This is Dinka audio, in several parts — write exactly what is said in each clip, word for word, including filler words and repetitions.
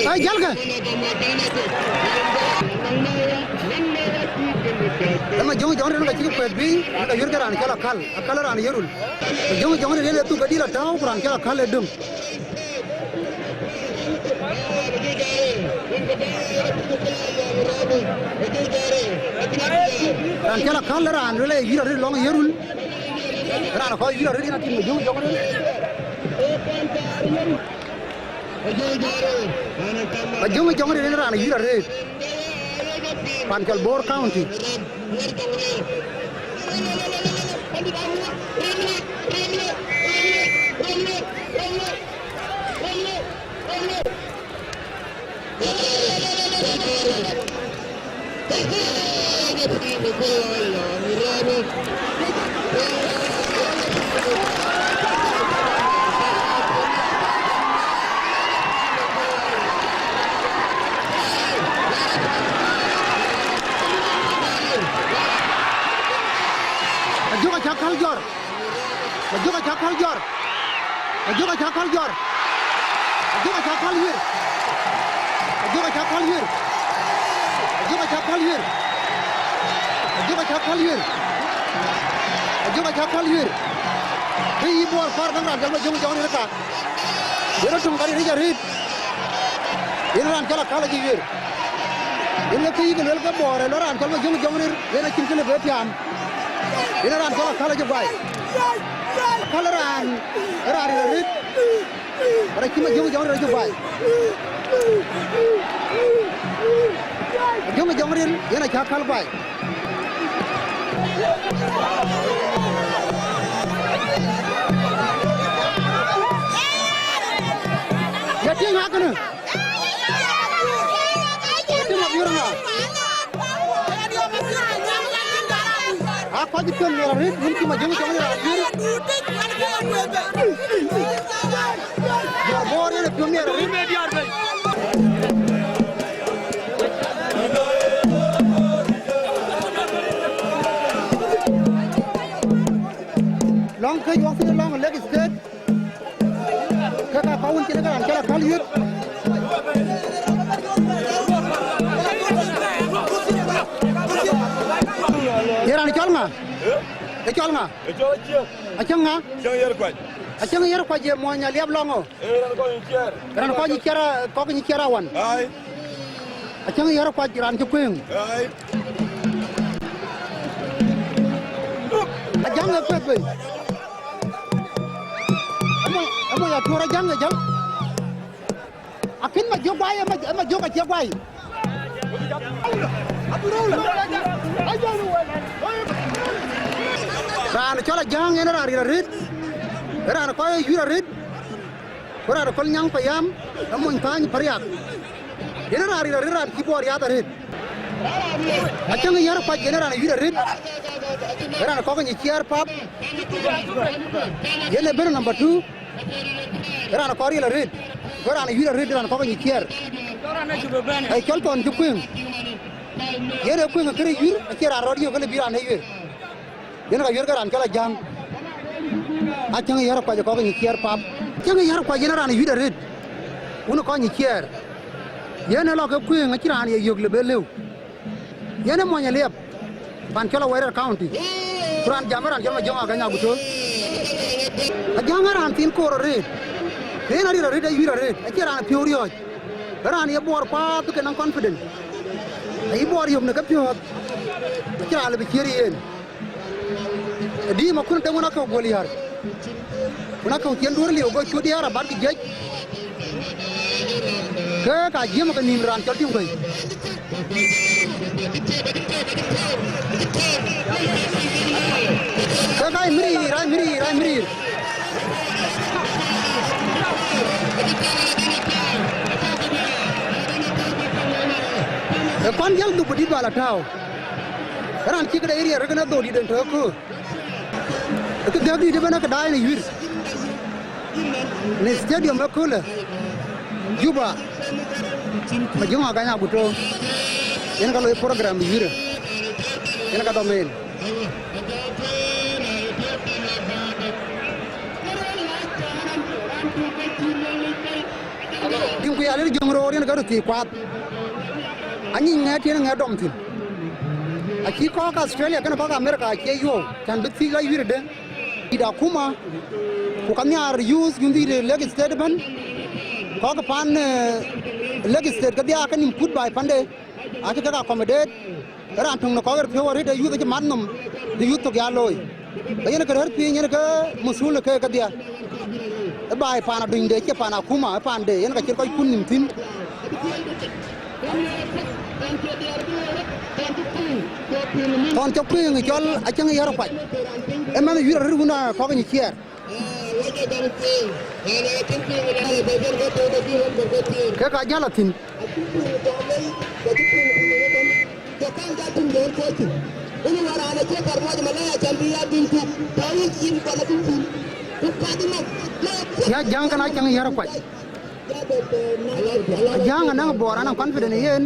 Ai, jalkë. Ëma Jöŋ Jɔŋ Ril ka cï kuɛth bï, ka yurkë raan cɔl Akäl, Akäl raan Yirol. Jöŋ Jɔŋ Ril ë thuk ke dïl atääu, ku raan cɔl Akäl ë döŋ. Raan cɔl Akäl, raan luel ë yïr arëët lɔŋ Yirol. Raan kɔc yïr arëët yen atim Majöŋ Jɔŋ Ril. Majöŋ Jɔŋ Ril yen raan yïr arëët. Pan cɔl Bor County. Majöŋ acä Akäl jɔr. Majöŋ acä Akäl jɔr. Majöŋ acä Akäl jɔr. Majöŋ acä Akäl wiër. Majöŋ acä Akäl wiër. Majöŋ acä Akäl wiër. Majöŋ acä Akäl wiër. Majöŋ acä Akäl wiër. Kë yï Bor kɔɔr däŋ raan cɔl Majöŋ Jɔŋ Ril ka. Yen rɔt töŋ ka ril yic arëët. Yen raan cɔl Akäl acï wiër. Yen ke kë yï ke luel ke Bor ë lɔ raan cɔl Majöŋ Jɔŋ Ril, yen acïn kë lëu bë tiaam. Yen raan cɔl Akäl acï guai. Akäl raan, raan ril arëët. Raan cï Majöŋ Jɔŋ Ril acï guai. Majöŋ Jɔŋ Ril yen acï Akäl guai. Ya tïŋ akënë. Ya tïŋ abiöör ŋa? A kɔc piɔ̈n miɛt arëët, wun cï Majöŋ Jɔŋ Ril abiöör. Jɔr Bor yen piɔ̈n miɛt arëët. Lɔŋ kë yuɔk thïn lɔŋ Lake State. Ke ka kɔc wun cïn ke raan cɔl Akäl yuëth. Ye raan cɔl ŋa? Ë cɔl ŋa? Ë cɔl Aciëŋ. Aciëŋ ŋa? Aciëŋ Yer Kuac. Aciëŋ Yer Kuac ye muɔny Aliap lɔŋ ŋö? Ee, raan kɔc nyic ciɛɛr. Raan kɔc nyic ciɛɛr, kɔc nyic ciɛɛr awan. Ai. Aciëŋ Yer Kuac raan cï kuëëŋ. Ai. Ajäŋ ë kueth bei. Ëmɔ, ëmɔ ya tuɔɔr Ajäŋ ë jäl. Akën Majöŋ guai, ëmɔ, ëmɔ Majöŋ acie guai. Raan cɔl Ajäŋ yen raan ril arëët, raan kɔc yïr arëët, ku raan Kɔl Nyaŋ Payam, ë mony Thany Pariak. Yen raan ril arëët, raan cï Bor yäth arëët. Aciëŋ Yer Kuac yen raan yïr arëët, raan kɔc nyic ciɛɛr pap, yen ë bɛ̈n number two. Raan kɔc ril arëët, ku raan yïr arëët, raan kɔc nyic ciɛɛr. Ë cɔl Thɔn cï kuëëŋ. Yen ë kuëëŋ kërë yïr, acie raan rɔt yök kënë bï raan ë yuër. Yen ka yuër ke raan cɔl Ajäŋ. Aciëŋ Yer Kuac kɔc nyic ciɛɛr pap. Aciëŋ Yer Kuac yen raan yïr arëët, wun kɔc nyic ciɛɛr. Yen ë lɔ ke kuëëŋ acïn raan ye yök lëu bë lëu. Yen ë mony Aliap, pan cɔl Awerial County. Ku raan jam ë raan cɔl Majöŋ Agany Aguto. Ajäŋ ë raan thiin koor arëët. Yen aril arëët, ayïr arëët, acie raan piɔ̈u riɔ̈ɔ̈c. Ë raan ye Bor kuaath bï ke nɔŋ confident. Ayï Bor yök në kepiɔ̈ɔ̈th, acïn raan lëu bï ciëër yen. Ë dïïm akun deŋ wën akëu guöl yär. Wën akëu cien duöör liu go cut diäär abatkï jiëc. Ke ka jiëëm ke nïïm raan cɔl Tim Guëi. Ke ka mïriir, aa mïriir, aa mïriir. Ë kɔn jäl dhuk bï dït bä la tääu. Raan cï këde riɛɛr rek në dhok dït en tɔ̈ ëköö. Ë kë gɛ̈k dït ëbɛ̈n ë kë daai në yuïr në stadium ëköölë, Juba. Majɔŋ Agany Aguto, yen ka loi program yïrë, yen ka dɔm en. Tiŋ ku ya lël Jɔŋ Roor yen ka röt thii kuaath. Anyic ŋɛɛt yen ŋɛɛt dɔm thïn. Acï kɔ̈k Australia kenë kɔ̈k America acie yuɔ̈u, cän bï thiic la yïrëde. Dït akuma, ku ka nhiaar youth, youth dït Lake State ëbɛ̈n, kɔ̈k pan, eh, Lake State kedhie aake nïm kut baai pande, aacï kek accommodate, raan töŋ në kɔ̈k ɣer piɔ̈u arëët ë youth acï mat nhom, bï youth thok ya looi. Ke yen ke rɛ̈ɛ̈r piny, yen ke methul në keek kedhie. Ë baai pan adunyde, cie pan akuma, ë pande, yen ka cït kɔc kut nïm thïn. Thɔn cä kuëëŋ cɔl Acäŋ Yär Kuac, ë mɛnh wïïr arëët wun a kɔ̈k nyic ciɛɛr. Kek aa jäl athïn. Ya Jäŋ kën Acäŋ Yär Kuac. Ajäŋ anäŋ Bor, anäŋ confident yen,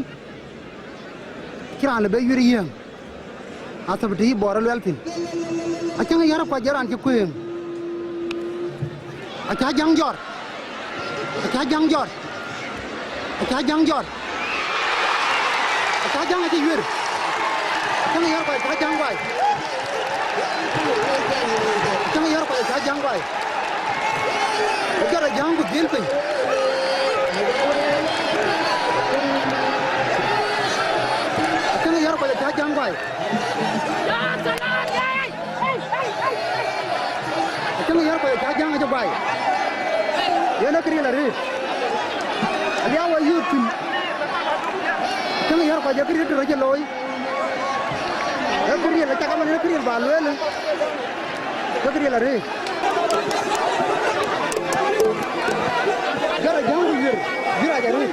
cï raan lë bë yuër yiëëŋ. Athabu të yï Bor ë luɛl thïn. Acäŋ Yär Kuac ë raan cï kuëëŋ. Acä Jäŋ jɔt. Acä Jäŋ jɔt. Acä Jäŋ jɔt. Acä Jäŋ acï yuër. Acäŋ Yär Kuac acä Jäŋ guai. Acäŋ Yär Kuac acä Jäŋ guai. Ë jɔt Ajäŋ ku dhil piny. Acäŋ Yär Kuac acä Jäŋ guai. Acäŋ Yär Kuac acä Jäŋ acï guai. Yen ë këriël arëët. Aliau ayuth thïn. Acäŋ Yär Kuac acï këriël tëde cï looi. Ee këriël, acä ke man ë këriël bä lueel. Ke këriël arëët. Jɔt Ajäŋ ku yuër, yuër rac arëët.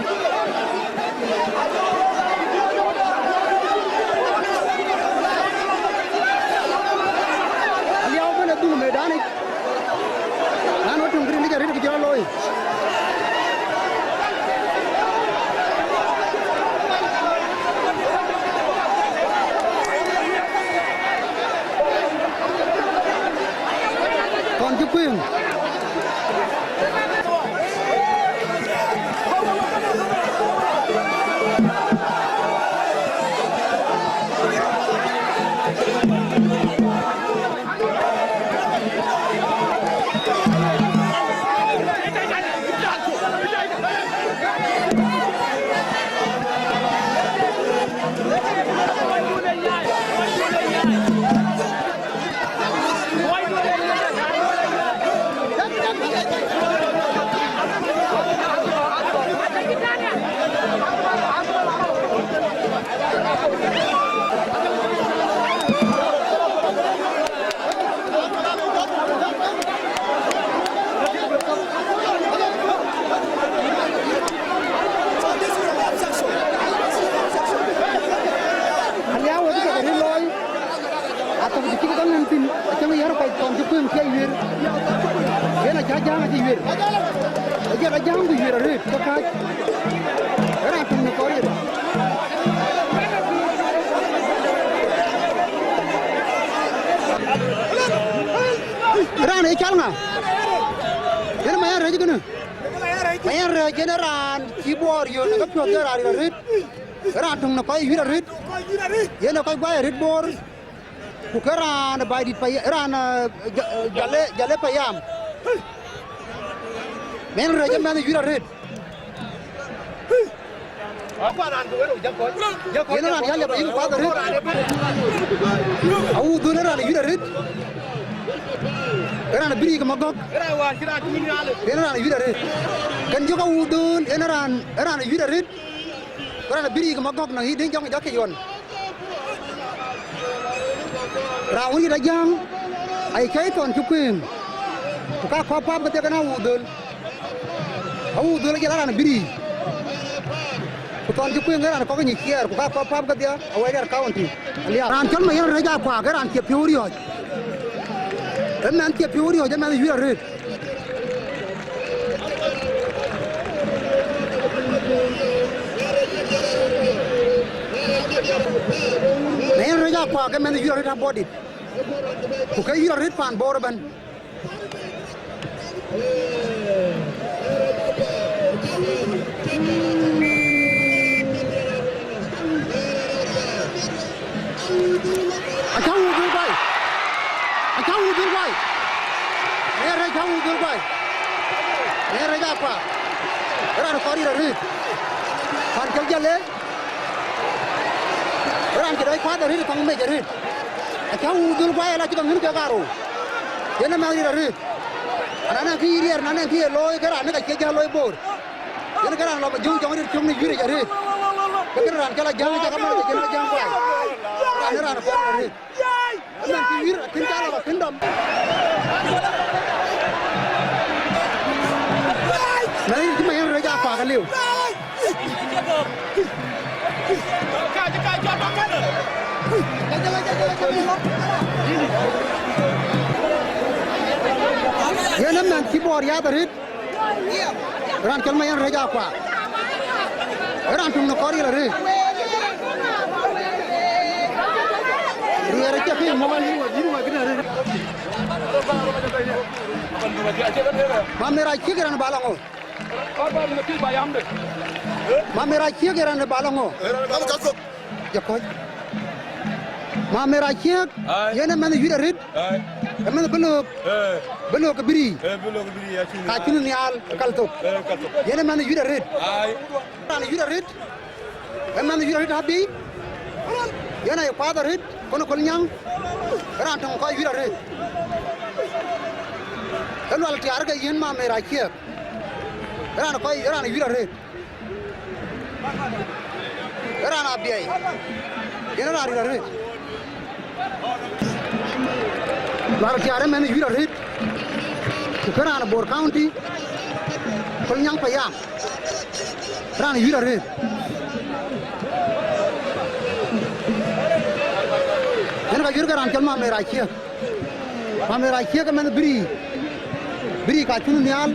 Aliau bën adhuk medanic. Lan wä töŋ këriëlic arëët kë cï rɔt looi. Thɔn cï kuëëŋ. Aliau wek ke rï looi, atök cï kek dɔŋ nɛn thïn, acäŋ yär kɔc thɔn cï kuëŋ cï yuër. Yen acä Jäŋ acï yuër. Ajɔt Ajäŋ ku yuër arëët ke kääc. Ë raan töŋ në kɔɔr yen. Raan ee cal ŋa? Yen Mayɛn Rɛ̈c kënë. Mayɛn Rɛ̈c yen raan cï Bor yön ke piɔ̈ɔ̈th, yen raan ril arëët. Raan töŋ në kɔc yuër arëët. Yen ë kɔc guai arëët Bor. Ku ke raan Baidït pay, raan, eh, Ja-, eh, Jale, Jale payam. Mayɛn Rɛ̈c ë mɛnh yuër arëët. Yen raan yal yap yïk kuath arëët. Awudhöl ë raan yuër arëët. Ë raan abï riik Magɔ̈k. Yen raan yuër arëët. Kën jɔk Awudhöl yen raan, ë raan yuër arëët. Ku raan abï riik Magɔ̈k nɔŋ yï Deŋ Jɔŋ Jakï Yuɔn. Raan wën yït Ajäŋ, ai cäi thɔn cï kuëëŋ, ku ka kɔ̈k päp kedhie kën Awudhöl. Awudhöl ajël a raan abï riic. Ku thɔn cï kuëëŋ ë raan kɔ̈k nyic ciɛɛr, ku ka kɔ̈k päp kedhie, Awerial County. Aliap. Raan cɔl Mayɛn Rɛ̈c Akuak, ë raan cie piɔ̈u riɔ̈ɔ̈c. Ë mɛnh cie piɔ̈u riɔ̈ɔ̈c, ë mɛnh yuër arëët. Kuak ke mɛnh yïr arëët abɔ̈ dït, ku ke yïr arëët paan Bor ëbɛ̈n. Acä wun dhil guai. Acä wun dhil guai. Ee rɛc acä wun dhil guai. Ee rɛc akuak. Raan kɔɔr yïr arëët. Paan cɔl Jale. Raan cï dɔc kuath arëët, kɔŋ mec arëët. Acä wun dhil guai, ala cï ke ŋïn kek karou. Yen ë mɛnh yïr arëët. Ananɛ kë yï riɛɛr, ananɛ kë ye looi, ke raan ë ka cie jäl looi Bor. Yen ke raan lɔ jɔŋ jɔŋ rït cök në yïr yic arëët. Ke kën raan cɔl Ajäŋ, cä ke mɛn ke cïn Ajäŋ kuai. Raan ë raan kuɛɛr arëët. Ëmɛn cï yïr akën cä lɔ akën dɔm. Na yïn cï ma yen rɛc akuak aliu. Yen ëmɛn cï Bor yäth arëët. Raan cɔl Mayen rɛc akuak. Raan tuŋ në kɔɔr yïl arëët. Riɛɛr acie kë ye mɔ̈u. Mamer Aciëk raan ë bal aŋö? Mamer Aciëk raan ë bal aŋö? Jɔ kɔc. Mamer Aciëk, ai, yen ë mɛnh yïr arëët. Ai. Ë mɛnh bï löök. Ee. Bï löök ke bï riic. Ee, bï löök ke bï riic, acïn. Ka cïn nhial, ee, kal thok. Ee, kal thok. Yen ë mɛnh yïr arëët. Ai. Raan yïr arëët. Ë mɛnh yïr arëët abï. Yen aye kuath arëët, kɔn ë Kolnyaŋ. Raan töŋ kɔc yïr arëët. Ë Lual Tiaar ke yiën Mamer Aciëk. Raan kɔc, raan yïr arëët. Ë raan abiɛi, yen ë raan rït arëët. Lual Tiaar ëmɛn ë yïr arëët, ku kën raan ë Bor County, Kolnyaŋ Payam, raan ë yïr arëët. Yen ka yïr ke raan cɔl Mamer Aciëk. Mamer Aciëk ëmɛn bï riic, bï riic ka cïn nhial,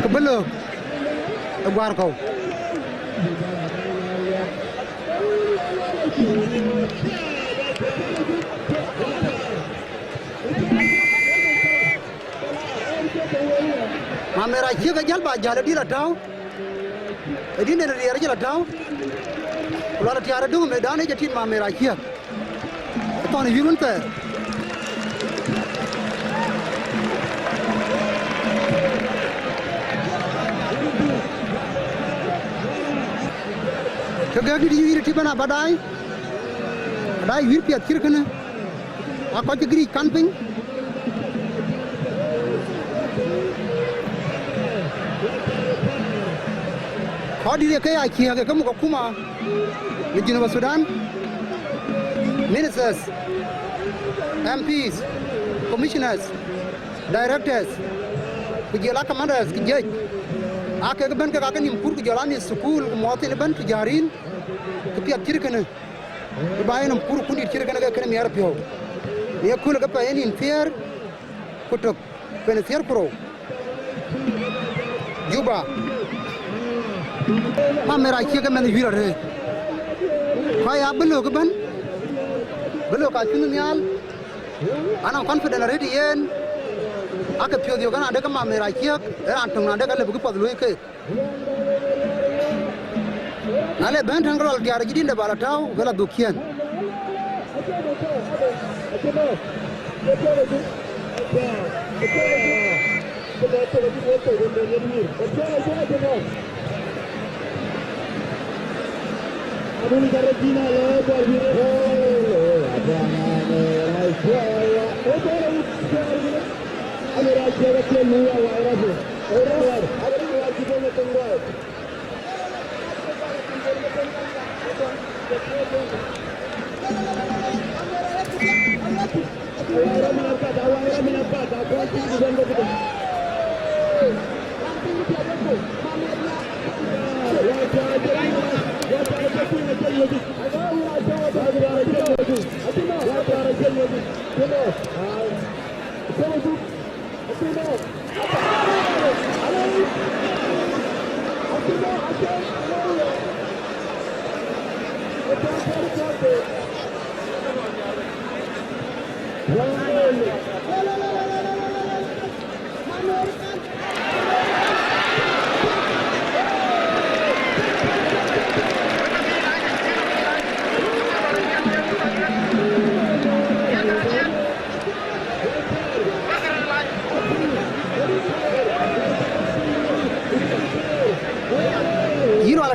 ke bï löök ë guäär kɔ̈u. Mamer Aciëk ajäl ba jäl ë dït la tääu, ë dït den riɛɛr ajël la tääu, ku Lual Tiaar adöŋ ë medan ë jɔ tit Mamer Aciëk. Thɔn yïr wën thɛɛr. Ke gɛ̈k dït yï wïïr ë tï bɛ̈n abadai, adai wïïr piɛth cït kënë, a kɔc cï giric kan piny. Kɔc dït ë ke ya ciëëk ë ke muk akuma në Junub Sudan, ministers, M Ps, commissioners, directors, ku jɔl a commanders ke jiëc, aa kek ëbɛ̈n kek aake nïïm kuur, ku jɔl a mïth thukul, ku muɔɔth thïn ëbɛ̈n tujarin, ke piɛth cït kënë, bï ba yenɔm kuur kun dït cït kënë ke kënë miɛɛr piɔ̈u. Në ye köölë ke pɛɛi ë nïn thiëër ku tök, pɛɛi ë thiëër ku rou. Juba. Mamer Aciëk ëmɛn ë yïr arëët. Kɔc aa bï löök ëbɛ̈n, bï löök aa cïn nhial. Anɔŋ confident arëët yen, aake piɔ̈ɔ̈th yök ënɔn adekë Mamer Aciëk, ë raan töŋ na dek alëu bï këpath luɔ̈i keek. Na le bɛ̈n tɛ̈n ke Lual Tiaar ë jidït de ba la tääu, ke la dhuk ciëën.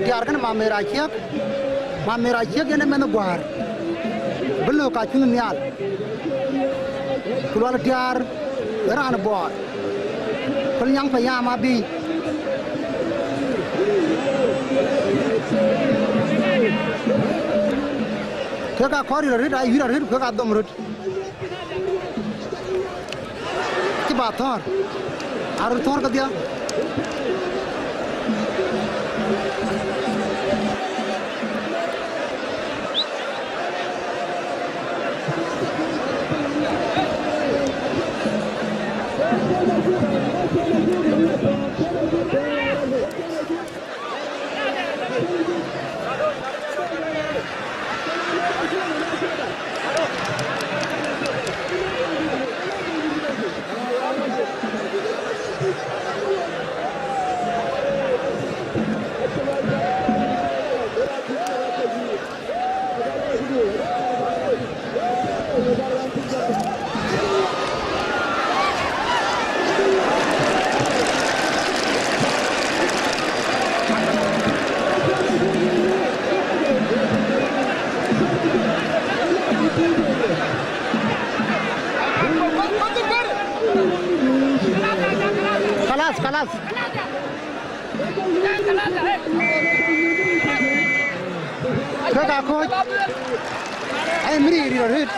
Tiaar kënë Mamer Aciëk, Mamer Aciëk yen ë mɛnh guäär, bï lök ka cuny nhial, ku Lual Tiaar ë raan Bɔɔr, Kol Nyaŋ Payam Abiic. Kek aa kɔɔr ril arëët, aa yïr arëët, kek aa dhom röt. Cï ba thɔ̈r, aröt thɔ̈r kedhie. Kalas, kalas. Kek aa kɔ̈ɔ̈c, ayï mïri ril arëët.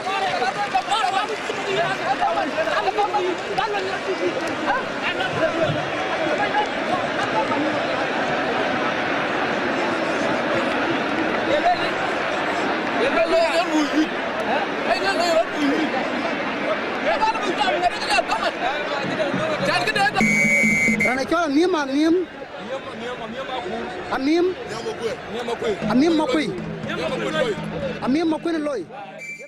Raan ë cɔl Anïïm, Anïïm. Anïïm. Anïïm Makuei. Anïïm Makuei Loi.